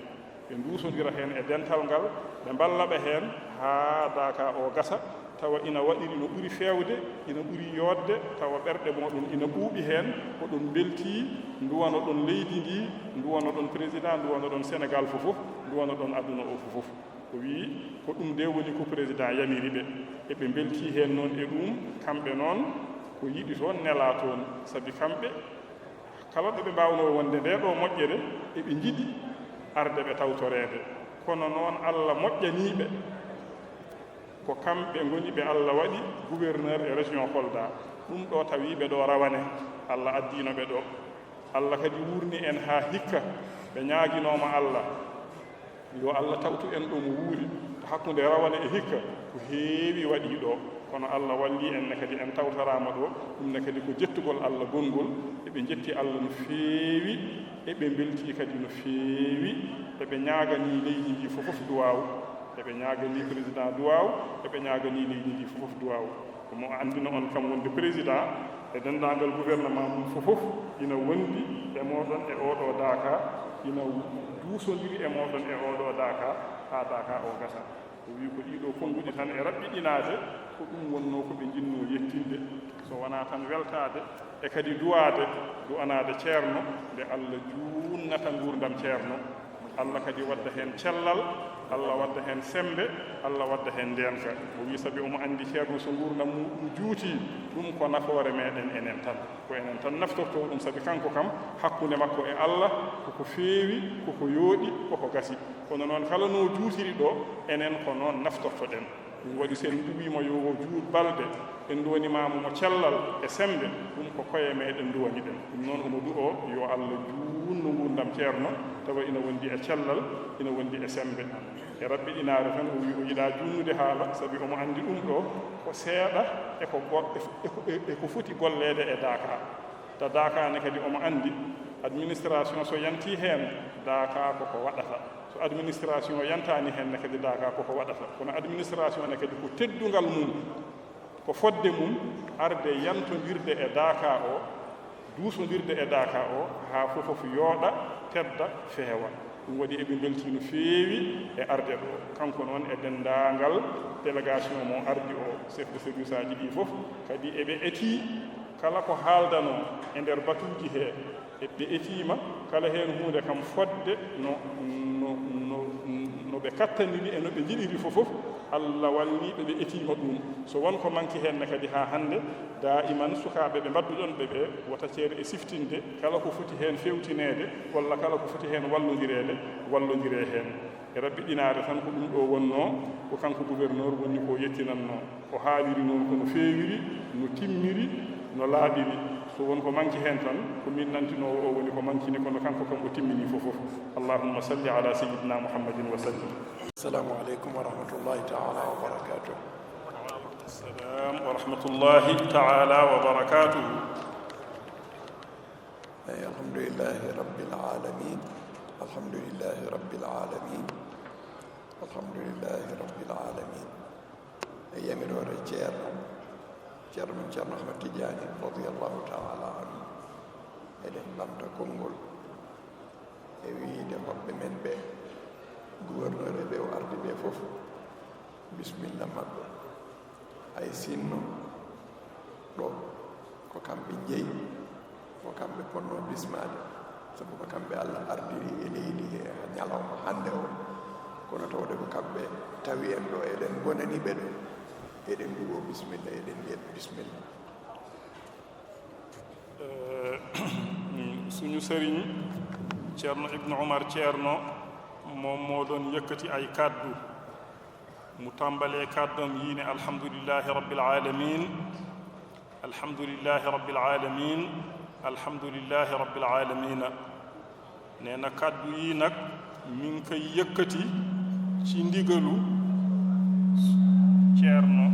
Ɓe nduusondira heen e dental ngal, ɓe mballa ɓe heen haa Daaka o gasa, tawa ina waɗiri no ɓuri feewde, ina ɓuri yooɗde, tawa ɓerɗe mooɗon ina ɓuuɓi heen, oɗon mbeltii, nduwanoɗon leydi ndi, nduwanoɗon président, nduwanoɗon Sénégal fof fof, nduwanoɗon aduna o fof fof. O wii ko ɗum nde woni ko président yamiri ɓe. Eɓe mbeltii heen noon e ɗum, kamɓe noon ko yiɗi toon nelaa toon, sabi kamɓe kala ɗo ɓe mbaawnoo wonde nde ɗo moƴƴere, eɓe njiɗi arde ɓe tawtoreede. Kono noon, Allah moƴƴanii ɓe, ko kamɓe ngoni ɓe Allah waɗi gouverneur e région Kolda. Ɗum ɗo tawi ɓe ɗo rawane, Allah addiino ɓe ɗo. Allah kadi wuurni en haa hikka, ɓe ñaaginooma Allah. Yo Allah tawtu en ɗo mo wuuri, to Hakkunde rawane e hikka, ko heewi waɗii ɗo. Kono Allah wallii en ne kadi, en tawtoraama ɗo. Ɗum ne kadi ko jettugol Allah gonngol. Eɓe njetti Allah no feewi, eɓe mbeltii kadi no feewi. Eɓe ñaaganii leydi ndi fof fof duwaaw. Eɓe ñaaganii président duwaaw, eɓe ñaaganii leydi ndi fof fof duwaaw. Omo anndina on kam wonde président e denndaangal gouvernement mum fof fof ina wondi e mooɗon e ooɗoo daaka, ina duusondiri e mooɗon e ooɗoo daaka, haa daaka o gasa. O wii ko ɗiɗo konnguɗi tan e raɓɓiɗinaade, ko ɗum wonnoo ko ɓe njinnoo yettinde, so wonaa tan weltaade e kadi duwaade, duwanaade ceerno, nde Allah juunnata nguurndam ceerno. Allah kadi wadda heen cellal, Allah wadda heen semmbe, Allah wadda heen ndeenka. O wii sabi omo anndi ceerno so nguurndam muɗum juutii, ɗum ko nafoore meɗen enen tan. Ko enen tan naftortoo ɗum, sabi kanko kam, hakkunde makko e Allah, koko feewi, koko yooɗi, koko gasi. Kono noon, kala no juutiri ɗo, enen ko noon naftortoɗen. Ɗum waɗi, so en nduwiima yo o juut balɗe, en nduwanimaama mo cellal e semmbe, ɗum ko koye meɗen nduwaniɗen. Ɗum noon, omo du'oo yo Allah juutnu nguurndam ceerno, tawa ina wondi e cellal, ina wondi e semmbe. E raɓɓiɗinaare tan, o wii o yiɗaa juutnude haala, sabi omo anndi ɗum ɗo ko seeɗa e ko go-, e ko, e, e ko foti golleede e daaka. Ta daaka ne kadi omo anndi administration so yantii heen, daaka ko ko waɗata. So administration yantaani heen ne kadi, daaka ko ko waɗata. Kono administration ne kadi ko teddungal mum, ko fodde mum arde yantondirde e daaka o, duusondirde e daaka o, haa fof fof yooɗa, tedda, feewa. Ɗum waɗi eɓe mbeltii no feewi e arde ɗo. Kanko noon e denndaangal délégation mo ardi o, chef de service aji ɗi fof, kadi eɓe etii kala ko haaldanoo e nder batuuji he, e ɓe etiima kala heen huunde kam fodde no, no, no, no ɓe kattaniri e no ɓe njiɗiri fof fof. Allah wallii ɓe, ɓe etiima ɗum. So won ko manki heen ne kadi haa hannde, daa'iman sukaaɓe ɓe mbaɗduɗon ɓe ɓe, wota ceer e siftinde kala ko foti heen feewtineede walla kala ko foti heen wallondireede, wallondiree heen. E raɓɓiɗinaare tan, ko ɗum ɗo wonnoo, ko kanko gouverneur woni ko yettinannoo. O haaliri noon ko no feewiri, no timmiri, no laaɓiri. So won ko manki heen tan, ko min nantinoowo o woni ko mankini, kono kanko kam o timmini fof fof. Allahumma salli ala sayyidina Muhammadin wa sallim. Assalamu aleykum wa rahmatullahi taala wa barakatuh. Wa aleykum salam wa rahmatullahi taala wa barakatuh. Eyi, alhamdulillahi rabbil alamin. Alhamdulillahi rabbil alamin. Alhamdulillahi rabbil alamin. E yamiroore Ceerno, Ceerno men Ceerno Ahmad Tidiane, radiyallahu taala anhu, eɗen ɓamta konngol e wiyde hoɓɓe men ɓe, gouverneur e ɓe o ardi ɓe fof, bisimilla maɓɓe. Hay sinno ɗo ko kamɓe njeyi, ko kamɓe ponno bismaade, sabu ko kamɓe Allah ardiri e leydi he ñalawma hannde o. Kono tawde ko kamɓe tawi en ɗo, eɗen ngonani ɓe ɗo, eɗen mbi'o bisimilla, eɗen mbiya ɓe bisimilla. Eh, suñu sëriñ, Ceerno Ibnu Umar Ceerno, moom moo doon yëkkati ay kàddu. Mu tàmbalee kàddoom yi ne, "Alhamdulillahi Rabbil Alamin, Alhamdulillahi Rabbil Alamin, Alhamdulillahi Rabbil Alamina." Nee na kàddu yi nag mi ngi koy yëkkati ci ndigalu Ceerno,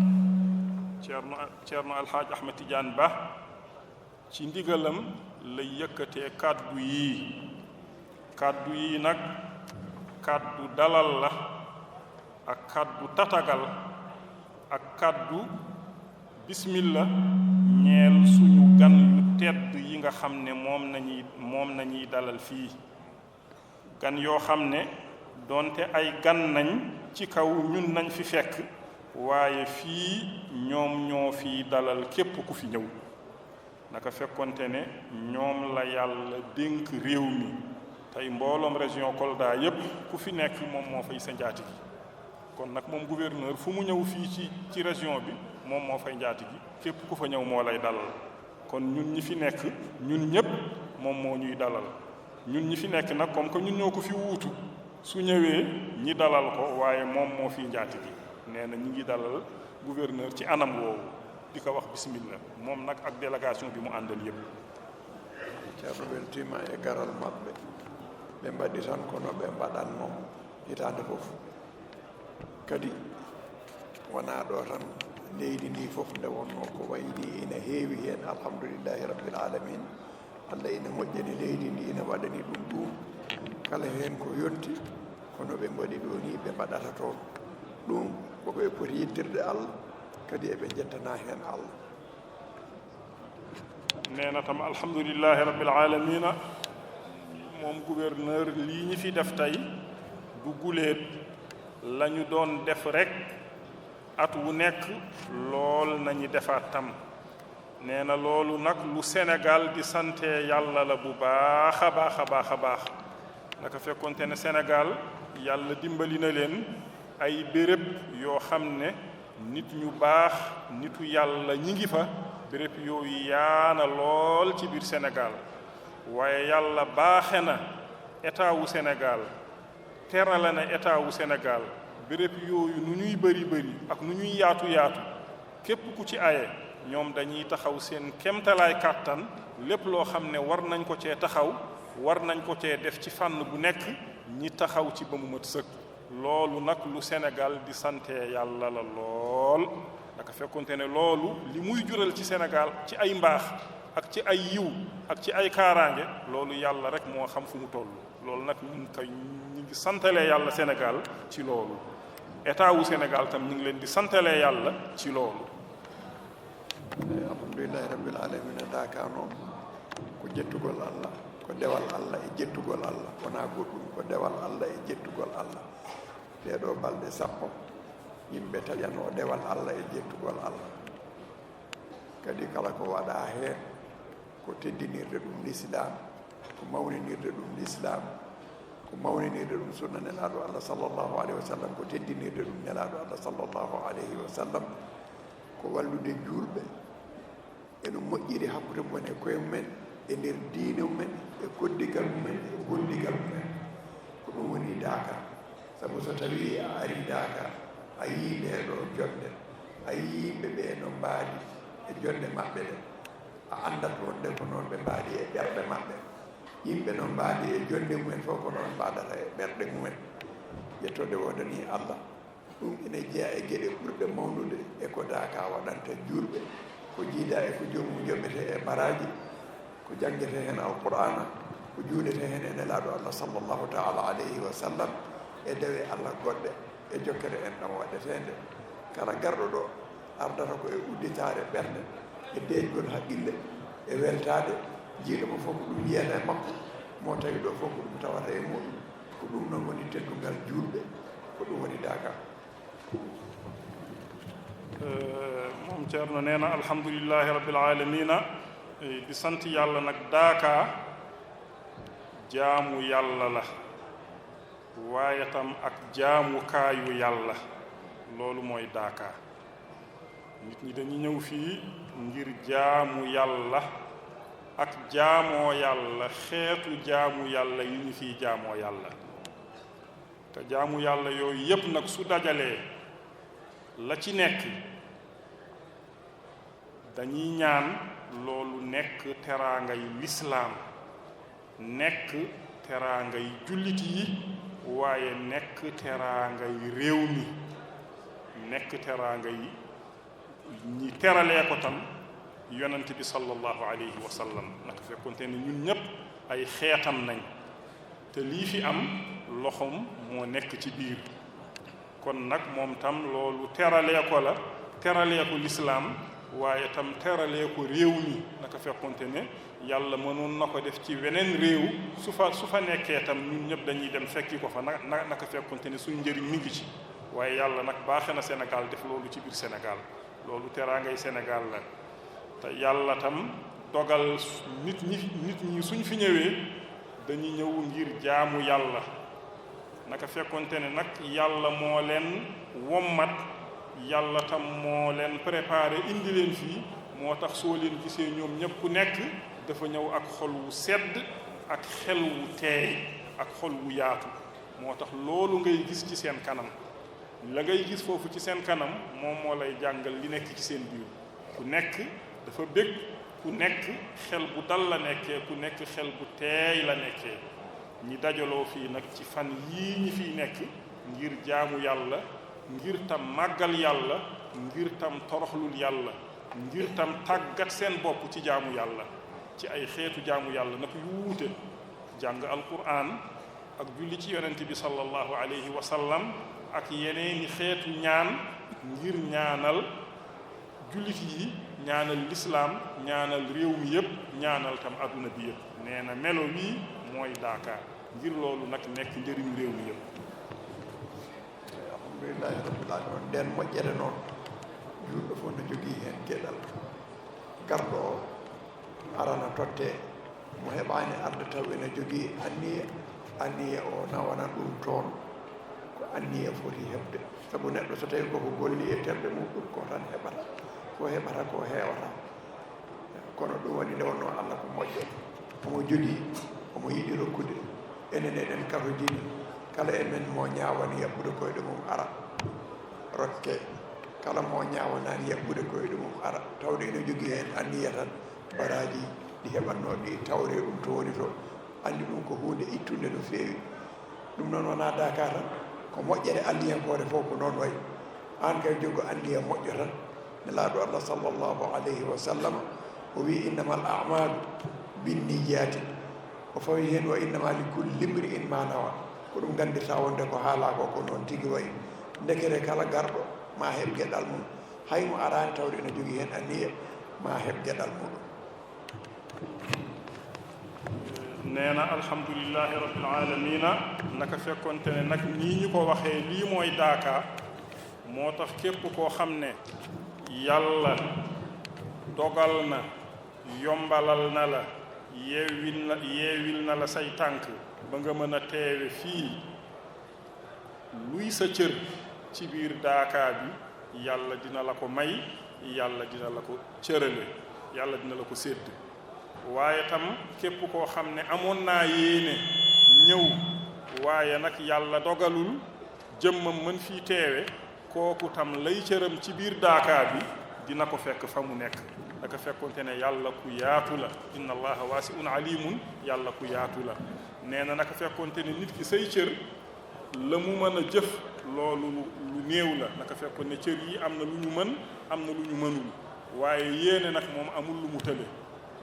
Ceerno, Ceerno Alhaaj Ahmed Tidiane Ba. Ci ndigalam lay yëkkatee kàddu yi. Kàddu yi nag, kàddu dalal la, ak kàddu tatagal, ak kàddu bismilla ñeel suñu gan yu tedd yi nga xam ne moom nañuy, moom nañuy dalal fii. Gan yoo xam ne, doonte ay gan nañ ci kaw ñun nañ fi fekk, waaye fii ñoom ñoo fiy dalal képp ku fi ñëw. Naka fekkonte ne ñoom la Yàlla dénk réew mi, tey mbooloom région Kolda yépp, ku fi nekk moom moo fay sa njaatigi. Kon nag moom gouverneur fu mu ñëw fii ci, ci région bi, moom moo fay njaatigi, képp ku fa ñëw moo lay dalal. Kon ñun ñi fi nekk, ñun ñépp moom moo ñuy dalal. Ñun ñi fi nekk nag, comme que ñun ñoo ko fi wuutu, su ñëwee ñi dalal ko, waaye moom moo fi njaatigi. Nee na ñi ngi dalal gouverneur ci anam woowu, di ko wax bismillah, moom nag ak délégation bi mu àndal yépp. Ceerno weltiima e garal maɓɓe. Ɓe mbaɗi tan ko no ɓe mbaɗatnoo hitaande fof. Kadi wonaa ɗo tan, leydi ndi fof nde wonnoo ko wayi ni ina heewi heen, alhamdulillahi rabbil alamin. Allah ina moƴƴani leydi ndi, ina waɗani ɗum ɗum. Kala heen ko yonti, kono ɓe mbaɗi ɗo ni, ɓe mbaɗata toon. Ɗum ko ɓe poti yettirde Allah, kadi eɓe njettana heen Allah. Nee na tam alhamdulillahi rabbil alamina. Moom gouverneur, lii ñi fi def tey du guléet. La ñu doon def rekk at wu nekk, lool nañu defaat tam. Nee na loolu nag lu Sénégal di sante Yàlla la bu baax a baax a baax a baax. Naka fekkonte ne Sénégal, Yàlla dimbali na leen ay béréb yoo xam ne nit ñu baax, nitu Yàlla ñi ngi fa. Béréb yooyu yaa na lool ci biir Sénégal, waaye Yàlla baaxe na état wu Sénégal, terale na état wu Sénégal. Béréb yooyu nu ñuy bari bari ak nu ñuy yaatu yaatu, képp ku ci aye, ñoom dañuy taxaw seen kemtalaay kàttan. Lépp loo xam ne war nañ ko cee taxaw, war nañ ko cee def ci fànn bu nekk, ñi taxaw ci ba mu mat sëkk. Loolu nag lu Sénégal di sante Yàlla la lool. Naka fekkonte ne loolu li muy jural ci Sénégal ci ay mbaax ak ci ay yiw ak ci ay kaaraange, loolu Yàlla rek moo xam fu mu toll. Loolu nag ñu ngi koy, ñu ngi santale Yàlla Sénégal ci loolu. État wu Sénégal tam ñu ngi leen di santale Yàlla ci loolu. Alhamdulillahi rabbil alamina. Daaka noon ko jettugol Allah, ko dewal Allah e jettugol Allah, wonaa goɗɗum, ko dewal Allah e jettugol Allah. Ɗee ɗoo balɗe sappo, yimɓe taƴanoo dewal Allah e jettugol Allah. Kadi kala ko waɗaa heen, ko teddinirde ɗum Lislaam, ko mawninirde ɗum Lislaam, ko mawninirde ɗum sunna Nelaaɗo Allah sallallahu alayhi wa sallam, ko teddinirde ɗum Nelaaɗo Allah sallallahu alayhi wa sallam, ko wallude juulɓe e no moƴƴiri hakkunde mumen e koye mumen, e nder diine mumen, e koddigal mumen, e gondigal mumen. Ko ɗum woni daaka. Sabu so tawii a arii daaka, a yii ndee ɗoo jonnde, a yii yimɓe ɓee no mbaadi e jonnde maɓɓe nde, a anndat wonde ko noon ɓe mbaadi e ɓerɗe maɓɓe. Yimɓe no mbaadi e jonnde mumen fof, ko noon mbaadata e ɓerɗe mumen. Yettode woodanii Allah. Ɗum ina jeyaa e geɗe ɓurɗe mawnude e ko daaka waɗanta juulɓe, ko jiidaa e ko joomum joɓetee e baraaji, ko janngetee heen Alqur'aana, ko juuletee heen e Nelaaɗo Allah sallallahu taala alayhi wa sallam, e dewe Allah goɗɗe, e jokkere enɗam waɗeteende. Kala garɗo ɗo ardata ko e udditaare ɓernde, e deeƴgol haqqille, e weltaade, jiiɗo mo fof ko ɗum yiyata e makko, mo tawi ɗo fof ko ɗum tawata e muɗum. Ko ɗum noon woni teddungal juulɓe, ko ɗum woni daaka. Eh, moom Ceerno nee na alhamdulillahi rabbil alamina. Eh, di sant Yàlla nag, daaka jaamu Yàlla la, waaye tam ak jaamukaayu Yàlla. Loolu mooy daaka. Nit ñi dañuy ñëw fii ngir jaamu Yàlla ak jaamoo Yàlla, xeetu jaamu Yàlla yi ñu fiy jaamoo Yàlla. Te jaamu Yàlla yooyu yépp nag, su dajalee, la ci nekk, dañuy ñaan loolu nekk teraangay lislaam, nekk teraangay jullit yi, waaye nekk teraangay réew mi, nekk teraangay ñi teralee ko tam Yonent bi sallallahu alayhi wa sallam. Naka fekkonte ne ñun ñépp ay xeetam nañ, te lii fi am, loxoom moo nekk ci biir. Kon nag, moom tam loolu teralee ko la, teralee ko lislaam, waaye tam teralee ko réew mi. Naka fekkonte ne Yàlla mënoon na ko def ci weneen réew, su fa, su fa nekkee tam, ñun ñëpp dañuy dem fekki ko fa, na, na, naka fekkonte ne suñ njëriñ mi ngi ci. Waaye Yàlla nag baaxe na Sénégal, def loolu ci biir Sénégal. Loolu teraangay Sénégal la. Te Yàlla tam dogal, nit ñi, nit ñi suñ fi ñëwee, dañu ñëw ngir jaamu Yàlla. Naka fekkonte ne nag Yàlla moo leen wommat, Yàlla tam moo leen préparé, indi leen fii, moo tax soo leen gisee, ñoom ñépp, ku nekk dafa ñëw ak xol wu sedd, ak xel wu teey, ak xol wu yaatu. Moo tax loolu ngay gis ci seen kanam. La ngay gis foofu ci seen kanam, moom moo lay jàngal li nekk ci seen biir. Ku nekk dafa bég, ku nekk xel bu dal la nekkee, ku nekk xel bu teey la nekkee. Ñi dajaloo fii nag ci fan yii ñi fiy nekk ngir jaamu Yàlla, ngir tam màggal Yàlla, ngir tam toroxlul Yàlla, ngir tam tàggat seen bopp ci jaamu Yàlla, ci ay xeetu jaamu Yàlla nag yu wuute, jàng Alquraan ak julli ci Yonent bi sallallahu alayhi wa sallam, ak yeneeni xeetu ñaan ngir ñaanal jullit yi, ñaanal lislaam, ñaanal réew mi yépp, ñaanal tam àdduna bi yépp. Nee na melo wii mooy Daaka, ngir loolu nag nekk njëriñu réew mi yépp. Alhamdulillahi rabbil alamin. Nden moƴƴere noon, juulɗo fof no jogii heen geɗal. Garɗo o arana tottee, mo heɓaani arde taw ene jogii anniya, anniya o nawana ɗum toon ko anniya foti heɓde. Sabu neɗɗo so tawii koko golli e terɗe mum, ɗum ko tan heɓata, ko heɓata ko heewata. Kono ɗum waɗi nde wonnoo Allah ko moƴƴo, omo jogii, omo yiɗi rokkude. Enen eɗen karojini, kala e men mo ñaawani yaɓɓude koyɗe mum ara, rokke. Kala mo ñaawanaani yaɓɓude koyɗe mum ara, tawde ene jogii heen anniya tan, baraaji ɗi heɓatnoo ɗi tawree ɗum to woni to. Anndi ɗum ko huunde ittunde no feewi. Ɗum noon wonaa Daaka tan, ko moƴƴere Alliyankoore fof ko noon wayi. Aan kay jogo anniya moƴƴo tan. Nelaaɗo Allah sallallahu alayhi wa sallam o wii: "Innamal a'maalu binniyaati." O fawi heen: "Wa innama li kulli imri'in ma nawa." Ko ɗum nganndirtaa wonde ko haalaa ko, ko noon tigi wayi. Ndekere kala garɗo ma heɓ geɗal mum. Hay mo araani tawde ene jogii heen anniya, ma heɓ geɗal muɗum. Nee na alhamdulillahi rabbil alamina. Naka fekkonte ne nag nii ñu ko waxee, lii mooy Daaka. Moo tax képp koo xam ne Yàlla dogal na, yombalal na la, yeewil na, yeewil na la say tànk ba nga mën a teewe fii, luy sa cër ci biir Daaka bi, Yàlla dina la ko may, Yàlla dina la ko cërale, Yàlla dina la ko sédd. Waaye tam képp koo xam ne amoon naa yéene ñëw, waaye nag Yàlla dogalul jëmmam mën fii teewe, kooku tam lay cëram ci biir Daaka bi dina ko fekk fa mu nekk. Naka fekkonte ne Yàlla ku yaatu la, inna Allaha waasi'un alimun, Yàlla ku yaatu la. Nee na naka fekkonte ne nit ki say cër, la mu mën a jëf, loolu lu, lu néew la. Naka fekkoon ne cër yi am na lu ñu mën, am na lu ñu mënul. Waaye yéene nag moom amul lu mu tële.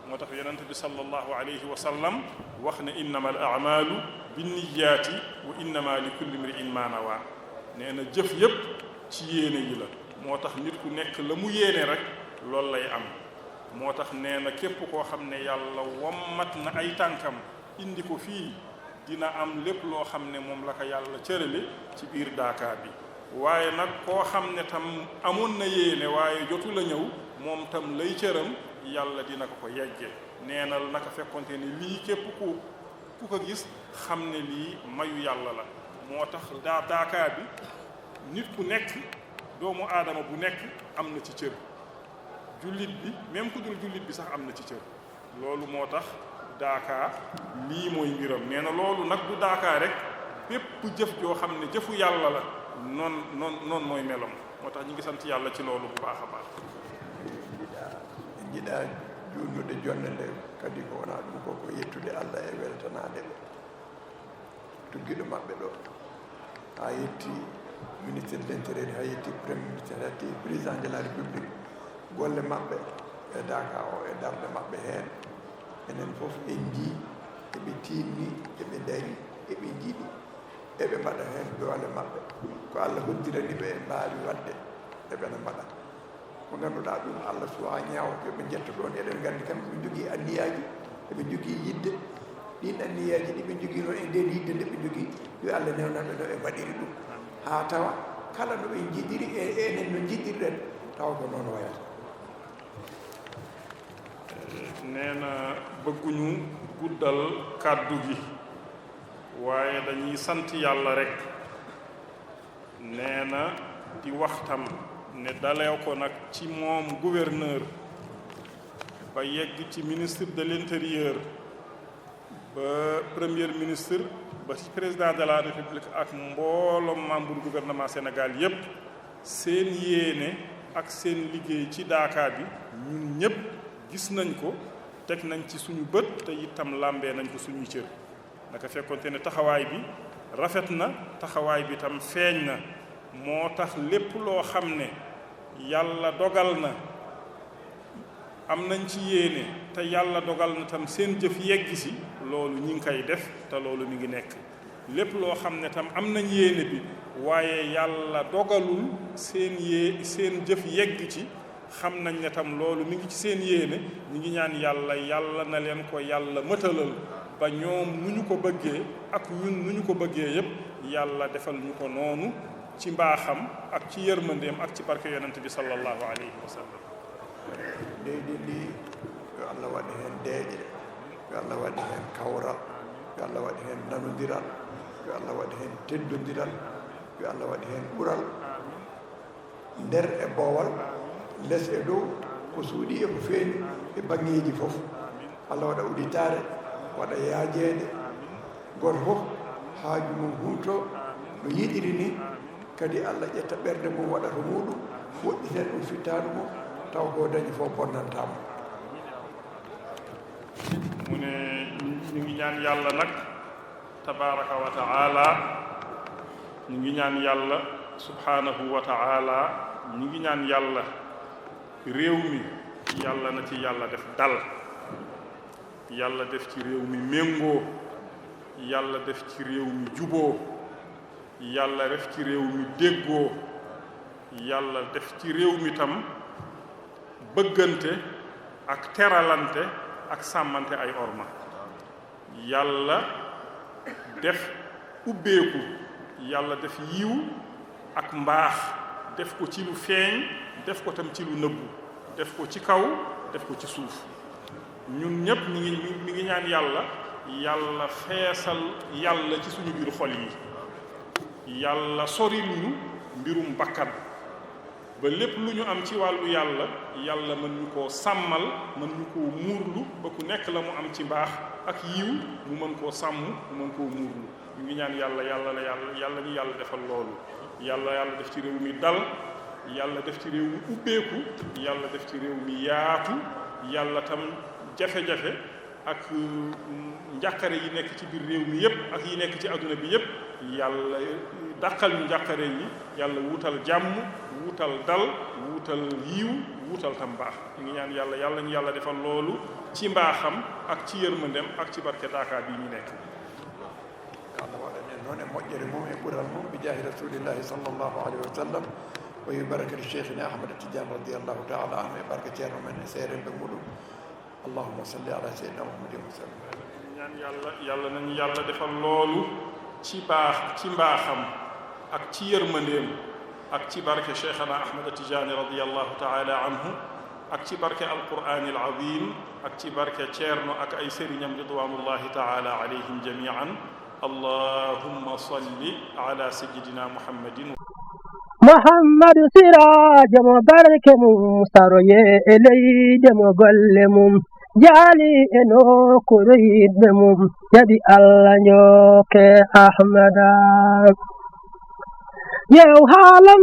Moo tax Yonent bi sallallahu alayhi wa sallam wax ne: "Innama al a'malu binniyaati wa innama li kulli imri'in ma nawa." Nee na jëf yépp ci yéene yi la. Moo tax nit ku nekk la mu yéene rek, loolu lay am. Moo tax nee na képp koo xam ne Yàlla wommat na ay tànkam indi ko fii, dina am lépp loo xam ne moom la ko Yàlla cërale ci biir Daaka bi. Waaye nag koo xam ne tam amoon na yéene waaye jotul a ñëw, moom tam lay cëram Yàlla dina ko ko yegge. Nee na naka fekkonte ne lii képp ku, ku ko gis xam ne lii mayu Yàlla la. Moo tax daa, Daaka bi, nit ku nekk, doomu aadama bu nekk am na ci cër. Jullit bi, même ku dul jullit bi sax am na ci cër. Loolu moo tax Daaka, lii mooy mbiram. Nee na loolu nag du Daaka rek, bépp jëf joo xam ne jëfu Yàlla la, noon, noon, noon mooy melam. Moo tax ñu ngi sant Yàlla ci loolu bu baax a baax. Jiɗa, jiɗa juulnude jonde nde, kadi ko wonaa ɗum ko, ko yettude Allah e weltanaade ɓe. Tuggiiɗo maɓɓe ɗo, haa yetti ministre de l'intérieur, haa yetti premier ministre, haa yetti président de la république. Golle maɓɓe e Daaka o, e darnde maɓɓe heen, enen fof en njii, eɓe tiiɗni, eɓe ndarii, eɓe njiɗi, eɓe mbaɗa heen doole maɓɓe. Ko Allah hoddirani ɓe, ɓe mbaawi waɗde, eɓe no mbaɗa. Ko ngannduɗaa ɗum, Allah suwaa ñaawo, yo ɓe njetto ɗoon. Eɗen nganndi kamɓe ɓe njogii anniyaaji, eɓe njogii yiɗde. Ɗiin anniyaaji ɗi ɓe njogiinoo e ndeen yiɗde nde ɓe njogii, yo Allah newnan ɓe no ɓe mbaɗiri ɗum, haa tawa kala no ɓe njiɗiri e enen no njiɗirɗen, tawa ko noon wayata. Nee na bëgguñu guddal kàddu gi, waaye dañuy sant Yàlla rekk. Nee na di wax tam ne dalee ko nag ci moom gouverneur ba yegg ci ministre de l'intérieur, ba premier ministre, ba ci président de la république ak mbooloom membre gouvernement Sénégal yépp, seen yéene ak seen liggéey ci Daaka bi, ñun ñépp gis nañ ko, teg nañ ci suñu bët, te itam làmbee nañ ko suñuy cër. Naka fekkonte ne taxawaay bi rafet na, taxawaay bi tam feeñ na. Moo tax lépp loo xam ne Yàlla dogal na, am nañ ci yéene, te Yàlla dogal na tam seen jëf yegg si, loolu ñi ngi koy def, te loolu mi ngi nekk. Lépp loo xam ne tam am nañ yéene bi, waaye Yàlla dogalul seen yée-, seen jëf yegg ci, xam nañ ne tam loolu mi ngi ci seen yéene. Ñi ngi ñaan Yàlla, Yàlla na leen ko Yàlla mëtalal, ba ñoom nu ñu ko bëggee ak ñun nu ñu ko bëggee yépp, Yàlla defal ñu ko noonu ci mbaaxam ak ci yërmandeem ak ci barke Yonent bi sallallahu alayhi wa sallam. Leydi ndi, yo Allah waɗ heen deeƴre, yo Allah waɗ heen kawral, yo Allah waɗ heen nanondiral, yo Allah waɗ heen teddondiral, yo Allah waɗ heen ɓural. Nder e boowal, les e dow, ko suuɗii e ko feeñi, e baŋŋeeji fof. Allah waɗa udditaare, waɗa yaajeende, gooto fof haaju mum huuto no yiɗiri ni. Kadi Allah ƴetta ɓernde mum, waɗa to muuɗum, woɗɗitina ɗum fittaandu mum, taw ko dañi fof bonnantaa mo. Mu ne, ñu ngi ñaan Yàlla nag, tabaaraka wa ta'ala, ñu ngi ñaan Yàlla, subhaanahu wa ta'ala, ñu ngi ñaan Yàlla, réew mi, Yàlla na ci Yàlla def dal, Yàlla def ci réew mi méngoo, Yàlla def ci réew mi juboo, Yàlla def ci réew mi déggoo, Yàlla def ci réew mi tam bëggante ak teralante ak sàmmante ay orma. Yàlla def ubbeeku, Yàlla def yiw ak mbaax, def ko ci lu feeñ, def ko tam ci lu nëbbu, def ko ci kaw, def ko ci suuf. Ñun ñépp mi ngi, mi ngi ñaan Yàlla, Yàlla feesal Yàlla ci suñu biir xol yi. Yàlla soril ñu mbirum bakkan, ba lépp lu ñu am ci wàllu Yàlla, Yàlla mën ñu koo sàmmal, mën ñu koo muurlu, ba ku nekk la mu am ci mbaax ak yiw, mu mën koo sàmm, mu mën koo muurlu. Ñu ngi ñaan Yàlla, Yàlla la Yàlla, Yàlla ñu Yàlla defal loolu. Yàlla, Yàlla def ci réew mi dal, Yàlla def ci réew mi ubbeeku, Yàlla def ci réew mi yaatu, Yàlla tam jafe-jafe ak, mm, njàqare yi nekk ci biir réew mi yépp ak yi nekk ci àdduna bi yépp, Yàlla dàqal ñu njàqare yi, Yàlla wutal jàmm, wutal dal, wutal yiw, wutal tam mbaax. Ñu ngi ñaan Yàlla, Yàlla ñu Yàlla defal loolu ci mbaaxam ak ci yërmandeem ak ci barke Daaka bi ñu nekk. Yo Allah waɗan en noon e moƴƴere mum e ɓural mum, bi jaahi Rasulillahi sallallahu alayhi wa sallam, wa bi barakati Cheikhina Ahmad Tidiane radiyallahu ta'ala anhu, e barke Ceerno men e seerenɓe muɗum. Allahumma salli ala Sayyidina Muhammadin wa sallim. Ñaan Yàlla, Yàlla nañu Yàlla defal loolu ci baax, ci mbaaxam ak ci yërmandeem ak ci barke Cheikhana Ahmad Tidiane radiyallahu ta'ala anhu ak ci barke Alqur'anil Azim ak ci barke Ceerno ak ay sëriñam ridwanullahi ta'ala alayhim jami'an. Allahumma salli ala Sayyidina Muhammadin. Muhammadu Siraajo mo barke mum saroye e leyde mo golle mum jaali e nokkuure yiɗɓe mum jaɓi Allah njokke Ahmada. Yew haala